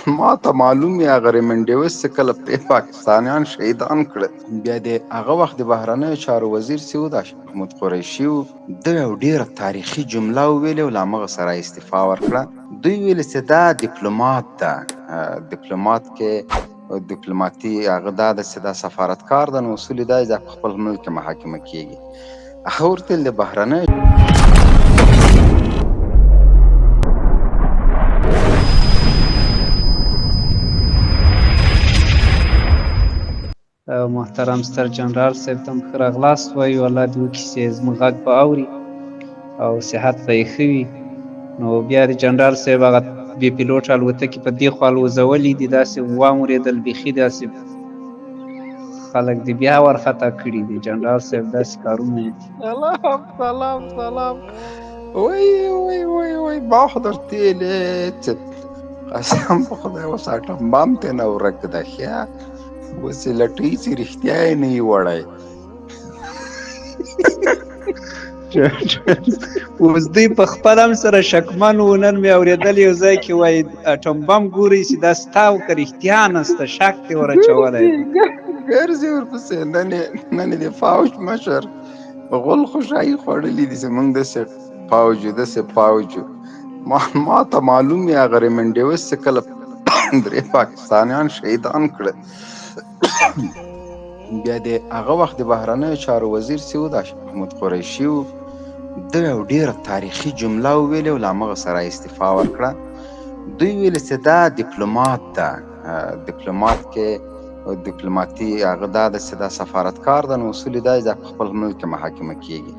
ما ته معلوم یې هغه ریمنډ ډیوس چې کله پرې پاکستانیان شهیدان کړل، بیا د هغه وخت د بهرنیو چارو وزیر چې و، دا محمود قریشي و، ده یو ډېره تاریخي جمله وویلې او له همغه سره استعفا ورکړه. دوی ویل چې دا دیپلومات ده، دیپلومات کې دیپلوماتي هغه دا ده چې دا سفارتکار ده، نو اصول یې دا دی په خپل ملک کې محاکمه کېږي. هغه ورته ویل د بهرنیو محترم ستر جنرال صاحب ته هم ښه راغلاست وایو. الله دې وکړي چې زموږ غږ به اوري او صحت به یې ښه وي. نو بیا د جنرال صاحب هغه بې پیلوټه الوتکې په دې خوا الوزولې دي، داسې وامورېدل، بیخي داسې خلک دې بیا وارخطا کړي دي. جنرال صاحب داسې کارونه. سلام سلام سلام، وای وای وای وای، ما خو درته ویلې چې قسم په خدای اوس اټم بم ترې نه ورک ده. ښه اوس یې لټوي چې رښتیا یې نه وي وړی. اوس دوی په خپل هم سره شکمن وو. نن مې اورېدل یو ځای کې وایي اټم بم ګوري چې دا ستا او که رښتیا نسته، شک دې ور اچولی. ګرځي ورپسې. نن یې د فوج مشر غول خوشحالي خوړلي دي چې موږ داسې پوج یو، داسې پوج یو. ما ته معلوم یې هغه ریمنډ ډیوس چې کله درې پاکستانیان شهیدان کړل، بیا د هغه وخت د بهرنیو چارو وزیر چې و، دا محمود قریشي و، ده یو ډېره تاریخي جمله وویلې او له همغه سره استعفا ورکړه. دوی ویل چې دا دیپلومات ده، دیپلومات کې دیپلوماتي هغه دا ده چې دا سفارتکار ده، نو اصول یې دا دی په خپل ملک کې محاکمه کېږي.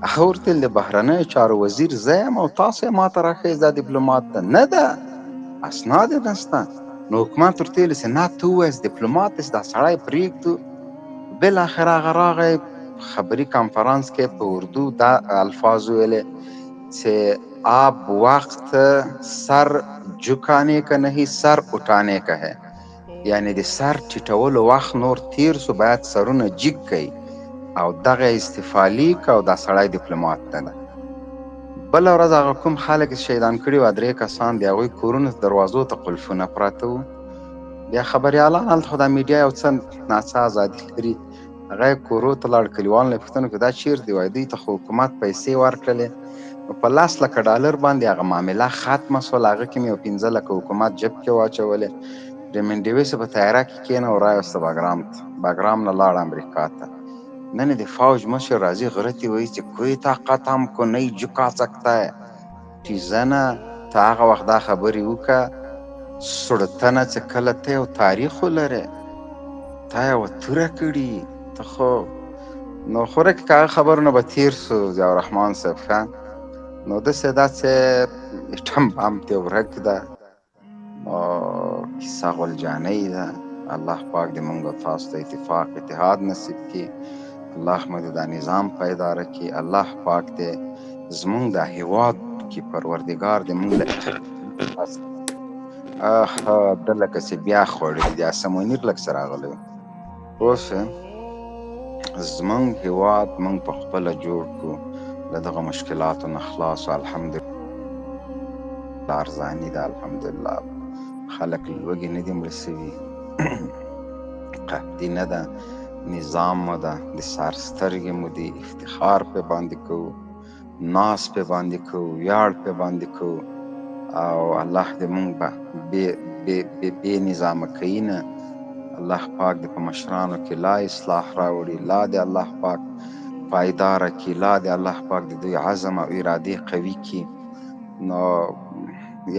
هغه ورته ویل د بهرنیو چارو وزیر زه یم او تاسو یې ما ته راښیئ دا دیپلومات ده، نه ده، اسناد یې نشته. نو حکومت ورته ویل چې نه، ته ووایه چې دیپلومات دی، چې دا سړی پرېږدو. بالاخره هغه راغی خبري کانفرنس کې په اردو دا الفاظ ویلې چې آب وخت سر جھکانے کا نہیں سر اٹھانے کا ہے، یعنی د سر ټیټولو وخت نور تیر سو، باید سرونه جیګ کړئ. او دغه استعفا لیک او دا سړی دیپلومات نه ده. بله ورځ هغه کوم خلک چې شهیدان کړي وه، درې کسان، د هغوی کورونو ته دروازو ته قلفونه پراته وو. بیا خبریالان هلته خو دا میډیا یو څه ناڅه ازادي لري، هغه یې کورو ته لاړ، کلیوالو نه یې پوښتنه وکړه دا چېرته دي؟ وایي دوی ته خو حکومت پیسې ورکړلې. نو په 10 لکه ډالر باندې هغه معامله ختمه سوله. هغه کې مې یو 5 لکه حکومت جب کې واچولې. ریمنډ ډیویس په طیاره کې کېنه او راوسته باګرام ته، باګرام نه لاړ امریکا ته. نن د فوج مشر راځي غره ته وایي چې کوی طاقت هم کو نه جکا سکتا ہے. ټیزنه ته هغه وخت دا خبرې وکړه سړتنه چې کله ته یو تاریخ ولرې، تا یوه توره کړي ته خو نو خورک که هغه خبرو نه به تېر سو. ضیاءالرحمن صاحب ښه نو داسې دا چې اټم بم ترې ورک ده، کیسه غلجانۍ ده. الله پاک دې مونږ او تاسو ته اتفاق اتحاد نصیب کړي. الله مو دې دا نظام پیداره کړي. الله پاک دې زمونږ دا هیواد کې پروردګار دې مونږ له ده لکه چې بیا خوړلي دي. اسمنیر لږ څه راغلی اوس. زمونږ هیواد مونږ په خپله جوړ کړو، له دغه مشکلاتو نه خلاص. الحمدلله ارزاني ده، الحمدلله خلک لوږې نه دي مړه سوي، قحطي نه ده، نظام مو ده، د سر سترګې مو دي، افتخار پې باندې کوو، ناز پې باندې کوو، ویاړ پې باندې کوو. او الله دې مونږ به بې بې بې بې نظامه کوي نه. الله پاک دې په مشرانو کې لا اصلاح راوړي، لا دې الله پاک پایداره کړي، لا دې الله پاک د دوی عزم او ارادې قوي کړي. نو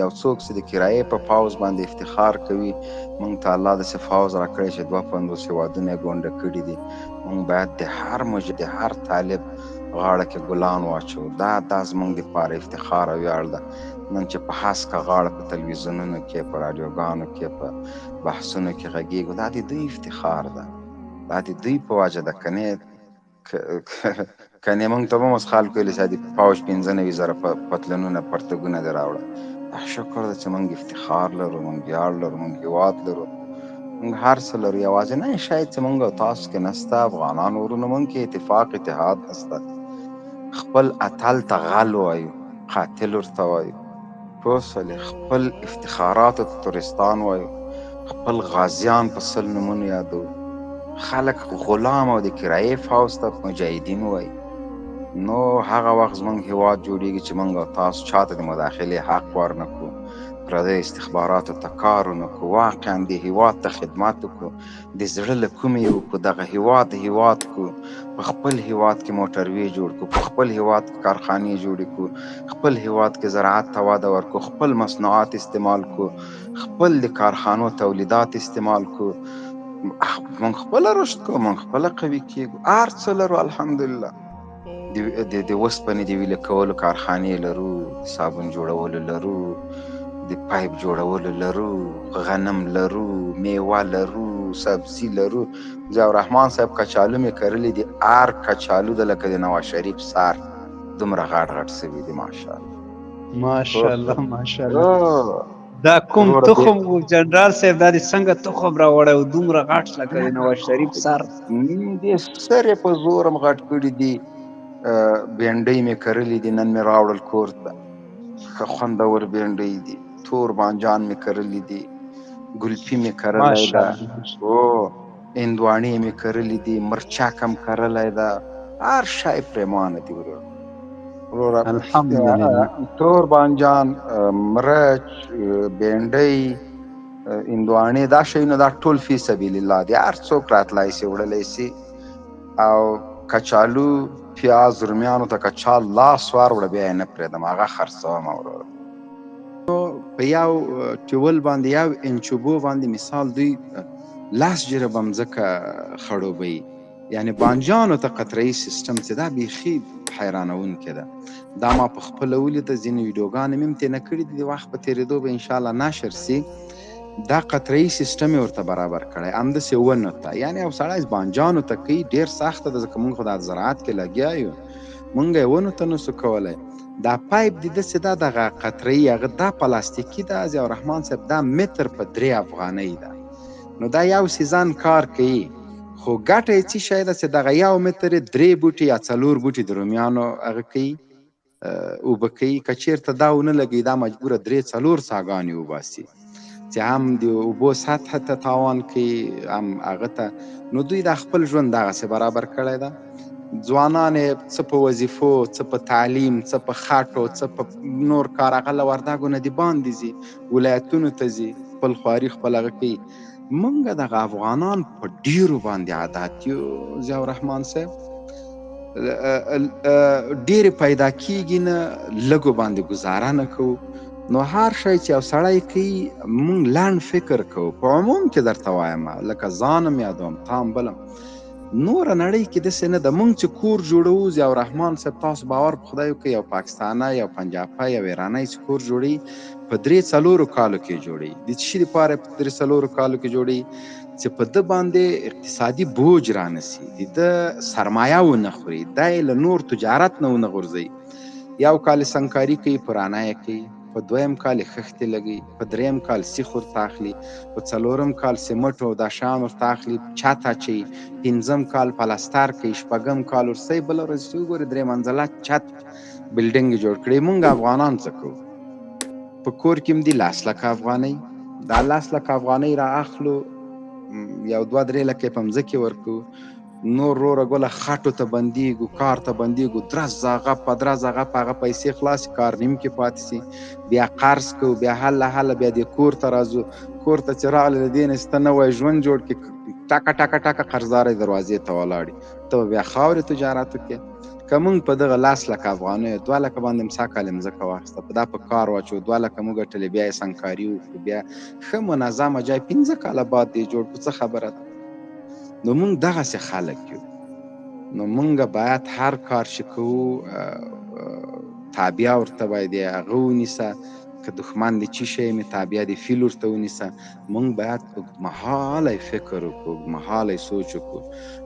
یو څوک چې د کرایې په پوځ باندې افتخار کوي، مونږ ته الله داسې فوځ راکړی چې 52 هېوادونه یې ګونډه کړي دي. مونږ باید د هر مجاهد، د هر طالب غاړه کې ګلان واچوو. دا زمونږ دپاره افتخار او ویاړ ده. نن چې په هسکه غاړه په تلویزیونونو کې، په راډیوګانو کې، په بحثونو کې غږېږو، دا د دوی افتخار ده، دا د دوی په وجه ده. کنې مونږ ته به هم اوس خلکو ویلي چې د پوځ 95,000 پتلونونه پرتګونه دې راوړه. دا شکر ده چې مونږ افتخار لرو، مونږ ویاړ لرو، مونږ هیواد لرو، مونږ هر څه لرو. یوازینی شی چې مونږ او تاسو کې نسته افغانان ورونو، مونږ کې اتفاق اتحاد نسته. خپل اتل ته غل وایو، قاتل ورته وایو. پوه شولې؟ خپل افتخاراتو ته تورستان وایو، خپل غازیان په 100 نومونو یادو، خلک غلام او د کرایې فوځ ته مجاهدین وایي. نو هغه وخت زمونږ هیواد جوړیږي چې مونږ او تاسو چاته د مداخلې حق ورنکړو، پردی استخباراتو ته کار ونه کړو، واقعا د هیواد ته خدمت وکړو، د زړه له کومې یې وکړو، دغه هیواد هیواد کړو، په خپل هیواد کې موټروې جوړ کړو، په خپل هیواد کې کارخانې جوړې کړو، خپل هیواد کې زراعت ته وده ورکړو، خپل مصنوعات استعمال کړو، خپل د کارخانو تولیدات استعمال کړو. مونږ خپله رشد کوو، مونږ خپله قوي کېږو، هر څه لرو الحمدلله. د وسپنې د ویلې کولو کارخانې لرو، د صابون جوړولو لرو، د پایپ جوړولو لرو، غنم لرو، میوه لرو، سبزي لرو. ضیاءالرحمن صاحب کچالو مې کرلي دي، هر کچالو د لکه د نواز شریف سر دومره غټ غټ سوي دي، ماشاءالله. ماشاءالله ماشاءالله. دا کوم تخم وو جنرال صاحب؟ دا دې څنګه تخم راوړی و دومره غټ لکه د نواز شریف سر؟ د سر یې په زور هم غټ کړي دي. بینډۍ مې کرلي دي، نن مې راوړل کور ته، ښه خوندور بینډۍ دي. تور بانجان مې کرلي دي، ګلپي مې کرلی ده، هندواڼې مې کرلي دي، مرچک هم کرلی ده، هر شی پرېمانه دي ورور. وروره الحمدلله. تور بانجان، مرچ، بینډۍ، هندواڼې، دا شیونه دا ټول فی سبیل الله دي، هر څوک راتلای سي وړلی سي. او کچالو، پیاز، رومیانو ته که چا لاس وروړه بیا یې نه پرېږدم، هغه خرڅوم وروره. په یو ټیول باندې، یو انچ اوبو باندې مثال دوی 10 جریبه مځکه خړوبوي، یعنې بانجانو ته قطرهیي سیستم چې دا بیخي حیرانوونکې ده. دا ما په خپله ولیده، ځینې ویډیوګانې مې هم ترې نه کړي دي، د وخت په تېرېدو به انشاءالله نشر سي. دا قطرهیي سیستم یې ورته برابر کړی، همداسې ونو ته، یعنې یو سړی بانجانو ته کوي ډېر سخته ده، ځکه مونږ خو دا زراعت کې لګیا یو، مونږ یې ونو ته نسو کولی. دا پایپ دی داسې ده، دغه قطرهیي هغه دا پلاستیکي ده ضیاءالرحمن صاحب، دا متر په 3 افغانۍ ده. نو دا یو سیزن کار کوي، خو ګټه یې څه شی ده چې دغه یو متر یې 3 بوټي یا 4 بوټي د رومیانو هغه کوي، اوبه کوي. که چېرته دا ونه لګوي، دا مجبوره 3-4 څاګانې وباسي چې هم د اوبو سطح ته تاوان کوي، هم هغه ته. نو دوی دا خپل ژوند دغسې برابر کړی ده. ځوانان یې څه په وظیفو، څه په تعلیم، څه په خټو، څه په نور کار، هغه له وردګو نه د باندې ځي، ولایتونو ته ځي، خپل خواري خپل هغه کوي. مونږ دغه افغانان په ډېرو باندې عادت یو ضیاءالرحمن صاحب، ډېرې پیدا کېږي نه، لږو باندې ګزاره نه کوو. نو هر شی چې یو سړی کوي مونږ لنډ فکر کوو. په عموم کې درته وایم، لکه ځان هم یادوم، تا هم بلم، نوره نړۍ کې داسې نه ده. مونږ چې کور جوړوو ضیاءالرحمن صاحب، تاسو باور په خدای وکړئ، یو پاکستانی، یو پنجابی، یو ایرانی چې کور جوړوي په 3-4 کالو کې جوړوي. د څه شي دپاره په 3-4 کالو کې جوړوي؟ چې په ده باندې اقتصادي بوج رانسي، د ده سرمایه ونه خوري، دی له نور تجارت نه ونه غورځوي. یو کال یې سنګکاري کوي، پرانه یې کوي، په دویم کال یې خښتې لګوي، په دریم کال سیخ ورته اخلي، په څلورم کال سیمټ او دا شیان ورته اخلي، چت اچوي، پنځم کال پلستر کوي، شپږم کال ورسوي، بله ورځ چې وګوري 3 منزله چت بلډینګ یې جوړ کړی. مونږ افغانان څه کوو؟ په کور کې هم دي 10 لکه افغانۍ، دا 10 لکه افغانۍ را اخلو، یو 2-3 لکه یې په مځکې ورکوو، نور وروره ګله خټو ته بندیږو، کار ته بندیږو، درز هغه په درز هغه په هغه پیسې خلاصې، کار نیم کې پاتې سي، بیا قرض کوو، بیا هله هله بیا دې کور ته راځو. کور ته چې راغلې له دې نه چې ته نوی ژوند جوړ کړې، ټکه ټکه ټکه قرضدارې دروازې ته ولاړې، ته به بیا خاورې تجارت وکړې. که موږ په دغه 10 لکه افغانیو 2 لکه باندې هم سږ کال یې مځکه واخیسته، په دا په کار واچو، 2 لکه مو ګټلې، بیا یې سنګکاري وکړو، بیا ښه منظمه جای 5 کاله بعد دې جوړ کړو، څه خبره ده؟ نو موږ دغسې خلک یو. نو موږ باید هر کار چې کوو تابیا ورته باید یې هغه ونیسه، که دښمن دې چی شی مې تابیا دې فیل ورته ونیسه. موږ باید اوږدمهالی فکر وکړو، اوږدمهالی سوچ وکړو.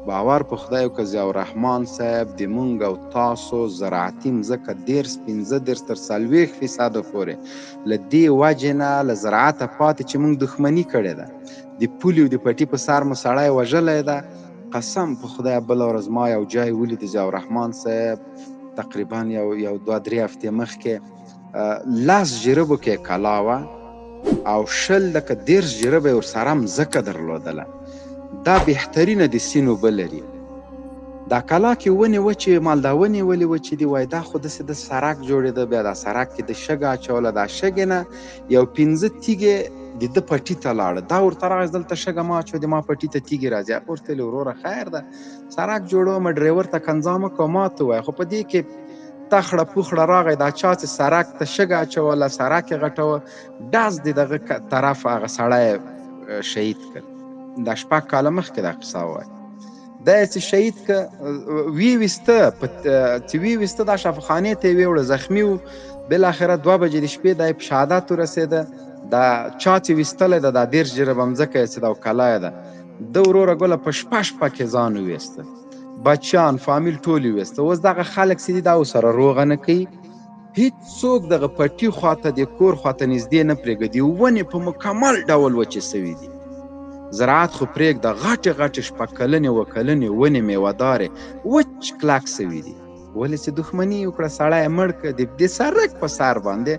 باور په خدای وکړه ضیاءالرحمن صاحب، د موږ او تاسو زراعتي مځکه 30، 35 تر 40 فیصده پورې له دې وجې نه له زراعته پاتې چې موږ دښمني کړې ده، د پولې او د پټي په سر مو سړی وژلی ده. قسم په خدای بله ورځ ما یو جای ولید ضیاءالرحمن صاحب، تقریبا یو 2-3 هفتې مخکې 10 جریبو کې کلا وه او 20 لکه 30 جریبه یې ورسره مځکه درلودله. دا بهترینه د سیند اوبه لري. دا کلا کې ونې وچې، مال دا ونې ولې وچې دي؟ وایي دا خو داسې د سرک جوړېده، بیا دا سرک کې د شګه اچوله، دا شګې نه یو 5 تیږې د ده پټي ته لاړه. دا ورته راغی دلته شګه ما اچوه، د ما پټي ته تیږې راځي. هغه ورته ویل وروره خیر ده، سرک جوړوم، ډریور ته کنځا مه کوه، ما ته ووایه. خو په دې کې تخړه پوخړه راغی، دا چا چې سرک ته شګه اچوله، سرک یې غټوه، ډز د دغه طرف هغه سړی شهید کړ. دا 6 کاله مخکې دا قصه وایي. دا یې چې شهید که ویې ویسته، چې ویې ویسته دا شفاخانې ته یې ویوړه، زخمي و. بالاخره 2 بجې د شپې دا یې په شهادت ورسېده. دا چا چې ویستلی ده، دا 30 جریبه مځکه یې چې دا کلا یې ده، ده وروره ګله په شپه شپه کې ځان وویسته، بچیان فامیل ټول یې وویسته. اوس دغه خلک چې دي دا ورسره روغه نه کوي، هیڅوک دغه پټي خواته د کور خواته نږدې نه پرېږدي. ونې په مکمل ډول وچې سوي دي. زراعت خو پرېږده، غټې غټې 6 کلنې 7 کلنې ونې میوهدارې وچ کلک سوي دي. ولې چې دښمني یې وکړه، سړی یې مړ کړ، د سړک په سر باندې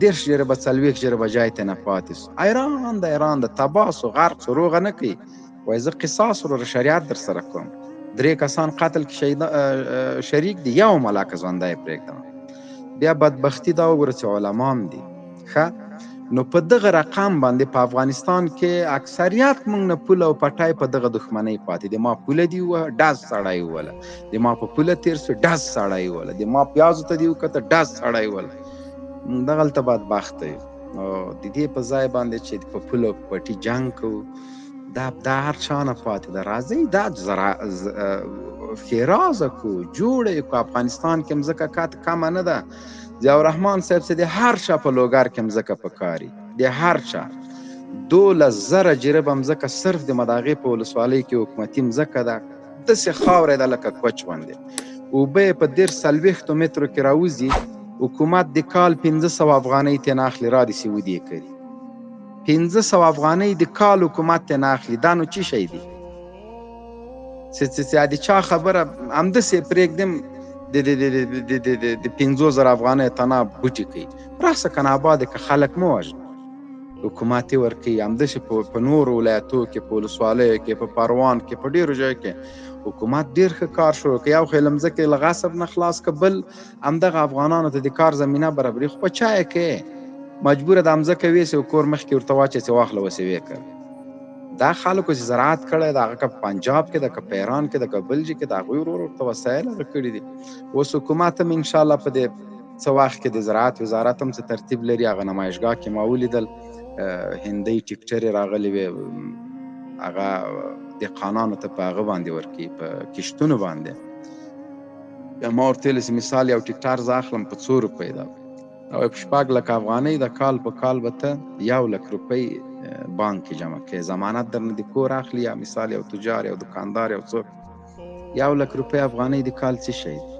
30 جریبه 40 جریبه جای ته نه پاتې سو. ایران ده، ایران ده، تباه سو، غرق سو، روغه نه کوي. وایي زه قصاص وروره شریعت در سره کوم. 3 کسان قتل کې شریک دي، یو ملاکه ژوندی پرېږدم. بیا بدبختي دا وګوره چې علما هم دي. ښه نو په دغه رقم باندې په افغانستان کې اکثریت موږ نه پوله او پټای په دغه دښمنۍ پاتې دي. ما پوله دی وه، ډز سړی ووله، د ما په پوله تېر سو، ډز سړی ووله، د ما پیازو ته دی وکته، ډز سړی ووله. موږ دغلته بدبخته یو. نو د دې په ځای باندې چې په پوله او پټي جنګ کوو، دا هر چا نه پاتې ده. راځئ دا ښېرازه کړو، جوړه یې کړو. افغانستان کې مځکه کت کمه نه ده. ضیاءالرحمن صاحب چې د هر چا په لوګر کې مځکه پکاري، د هر چا 12,000 جریبه مځکه صرف د مداغې په ولسوالۍ کې حکومتي مځکه ده. داسې خاوره ده لکه کوچ غوندې، اوبه یې په 30-40 مترو کې راوځي. حکومت د کال 500 افغانۍ ترې نه اخلي، را دسې ودې کوي. 500 افغانۍ د کال حکومت ترې نه اخلي. دا نو چی شی دی؟ چې د چا خبره همداسې پرېږدم، د 5,000 افغانۍ تناب بوټي کوي. راسه که نه آباد که خلک مه وژنه. حکومت یې ورکوي. همداسې په نورو ولایتو کې، په ولسوالیو کې، په پروان کې، په ډېرو ځایو کې حکومت ډېر ښه کار شروع کړ. یو خو یې له مځکې له غصب نه خلاص کړ، بل همدغه افغانانو ته د کار زمینه برابري. خو په چا یې کوې؟ مجبوره د مځکه ویسي او کور مخکې ورته واچوي چې واخله اوس یې وکړه. دا خلکو چې زراعت کړی ده، هغه که په پنجاب کې ده، که په ایران کې ده، که بل ځای کې ده، هغوی ورور ورته وسایل هغه کړي دي. اوس حکومت هم انشاءالله په دې څه وخت کې د زراعت وزارت هم څه ترتیب لري. هغه نمایشګاه کې ما ولیدل، هندۍ ټیکټرې راغلې وې، هغه دهقانانو ته په هغه باندې ورکوي، په کښتونو باندې. بیا ما ورته ویل چې مثال یو ټیکټر زه اخلم په څو روپۍ ده؟ او په 6 لکه افغانۍ د کال په کال به ته 1 لک روپۍ بانک کې جمع کوې، ضمانت درنه د کور اخلي، یا مثال یو تجار، یو دکاندار، یو څوک. 1 لک روپۍ افغانۍ د کال څه شی دی؟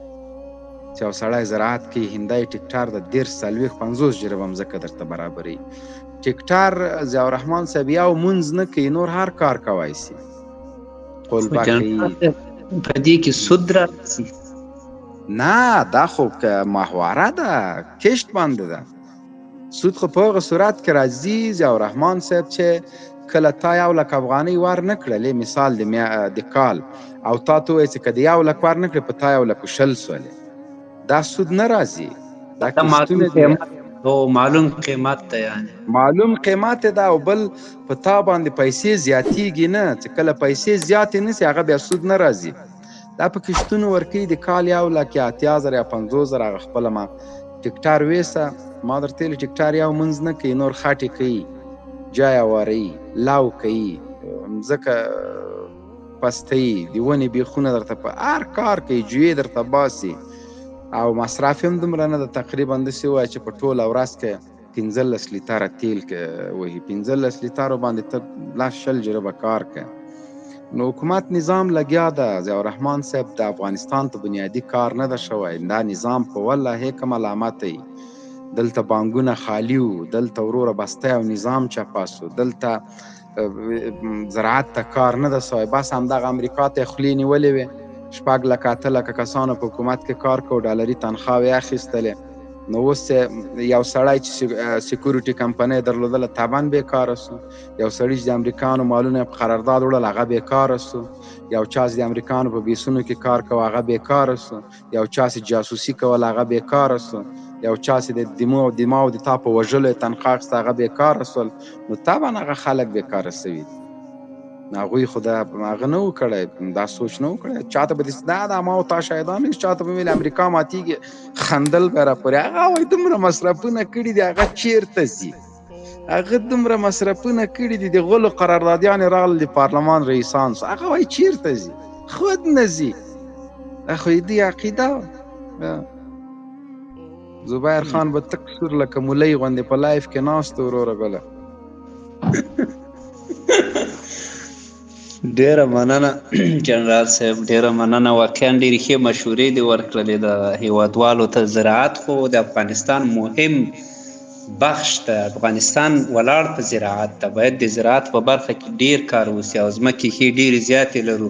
چې یو سړی زراعت کوي، هندی ټیکټر د 30 40 50 جریبه مځکه درته برابروي. ټیکټر ضیاءالرحمن صاحب یو مونځ نه کوي، نور هر کار کوای سي. قلبه کوي. په دې کې سود راځي؟ نه، دا خو ماهواره ده، کشت باندې ده. سود خو په هغه صورت کې راځي ضیاءالرحمن صاحب چې کله تا 1 لک افغانۍ ور نه کړلې، مثال د کال، او تا ته ووایي چې که د 1 لک ور نه کړې په تا 1,20,000 سولې، دا سود نه راځي. دا کښتونه دي. معلوم قیمت ده، یعنی معلوم قیمت ده. او بل په تا باندې پیسې زیاتېږي نه، چې کله پیسې زیاتې نه سي هغه بیا سود نه راځي. دا په کښتونو ورکوي د کال 1 لک یا 80,000 یا 50,000. هغه خپله ما ټیکټر ویسه، ما درته ویل ټیکټر یو مونځ نه کوي، نور خټې کوي، جای اواري، لو کوي، مځکه پستوي، د ونې بیخونه درته په هر کار کوي، جویې درته باسي. او مصرف هم دومره نه ده، تقریبا داسې ووایه چې په ټوله ورځ کې 15 لیتره تیل وهي. 15 لیترو باندې ته 10-20 جریبه کار کوې. نو حکومت نظام لګیا ده. ضیاءالرحمن صاحب د افغانستان ته بنیادي کار نه ده شوی. دا نظام په والله که ملامت دی. دلته بانکونه خالي وو، دلته وروره بسته او نظام چپه سو، دلته زراعت ته کار نه ده شوی. بس همدغه امریکا ته یې خولې نیولې وې. 6 لکه 8 لکه کسانو په حکومت کې کار کو، ډالري تنخواوې اخیستلې. نو اوس یو سړی چې سکیورټي کمپنۍ درلودله طبعا بیکاره سو، یو سړی چې د امریکانو مالونه په قرارداد وړل هغه بیکاره سو، یو چا چې د امریکانو په بیسونو کې کار کوه هغه بیکاره سو، یو چا چې جاسوسي کوله هغه بیکاره سو، یو چا چې د دمو او دماو د تا په وژلو یې تنخوا اخیسته هغه بیکاره سول. نو طبعا هغه خلک بیکاره سوي دي. هغوی خو دا هغه نه و کړی، دا سوچ نه و کړی. چاته به دې دا دا ما او تا شاهدان یو، چاته به ویل امریکا ماتیږي، خندل به راپورې. هغه وایي دومره مصرفونه کړي دي، هغه چیرته ځي؟ هغه دومره مصرفونه کړي دي، د غلو قراردادیان یې راغلل، د پارلمان رئیسان سو، هغه وایي چیرته ځي؟ خود نه ځي. دا خو یې دوی عقیده وه. زبیر خان به تک سور لکه مولۍ غوندې په لایف کې ناست و وروره ګله. ډیره مننه جنرال صاحب، ډیره مننه. واقعا ډیرې ښې مشورې دې ورکړلې د هیوادوالو ته. زراعت خو د افغانستان مهم بخش ده، افغانستان ولاړ په زراعت ده، باید د زراعت په برخه کې ډیر کار وشي او ځمکې ښې ډیرې زیاتې لرو.